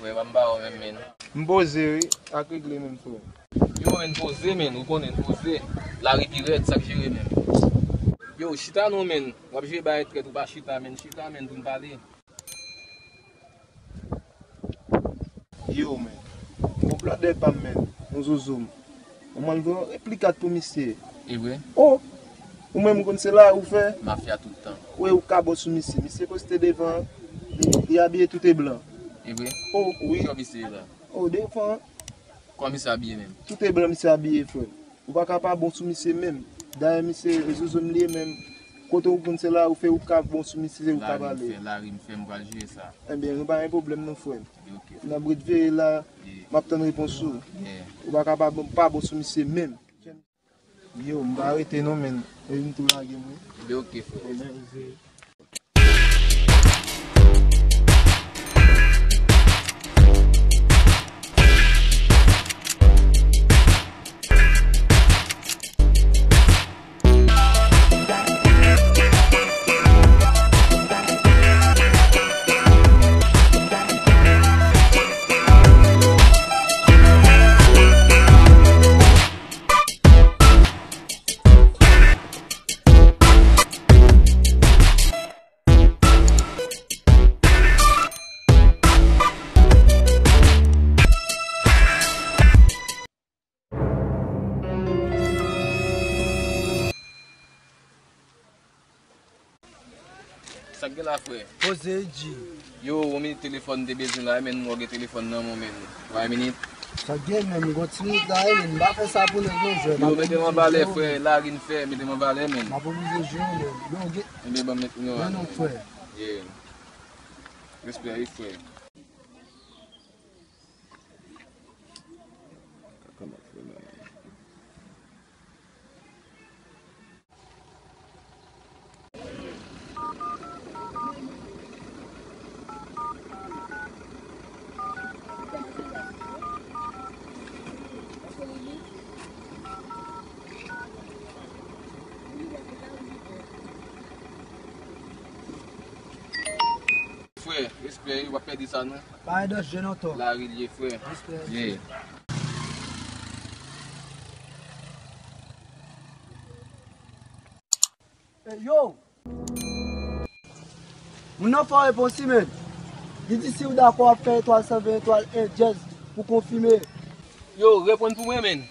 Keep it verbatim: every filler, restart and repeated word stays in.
Frè, pa m pa wè menm, men. M poze, wi. Ak regle menm, frè. Yo, men, poze, men. Ou konnen, poze. Lari pi rèd, sa k jere, men. Yo, chita non, men. W ap jwe bay trèt, ou pa chita, men. Chita, men, pou n pale. Yo, men. Yon bladè pa m, men. Yon zozo m. Yon mann vre, yon replikat pou misye. E vre? Oh! Ou menm, ou konn se la ou fè? Mafya tout tan. Wi, ou ka bon sou misye. Misye poste devan, li, li abiye tout e blan. E vre? Oh, wi. Jan misye la. Oh, devan. Kòman misye abiye menm? Tout e blan misye abiye, frè. Ou pa ka pa bon sou misye menm. Dayè, misye, e zozo m li ye menm. Kote ou konn se la ou fè, ou ka bon sou misye, ou ka pale. Lari m fè, lari m fè, m pral jere sa. Ebyen, nou pa gen pwoblèm non, frè. Ebyen, ok, frè. N ap ret veye la, m ap tann repons ou. Yeah. Ou pa ka pa bon, pa bon sou misye menm. Yo, m pa rete non, men. E m tou lage m, wi. Ebyen, ok, frè. Ebyen, ok. Sa k gen la, frè? Poze, G. Yo, yon minit, telefòn te bezwen la, men m wè w gen telefòn nan men w, men. Yon minit. Sa k gen, men, m gon ti minit la, men m pa fè sa pou nèg non, frè. Yo, mete m an valè, frè, lari n fè, mete m an valè, men. M ap oblije jwe, men. Yo, gen. Ebyen, ban m met nimewo a non, frè. Yeah. Respè, wi, frè. Frè, respè, w ap pèdi sa, non. Pa gen danje non, Tom. Lari l ye, frè. Respè, respè. Yeah. Ey, yo! Moun nan fò reponsi, men. Li di si w dakò ap fè etwal san ven etwal en dyèz pou konfime. Yo, reponn pou mwen, men.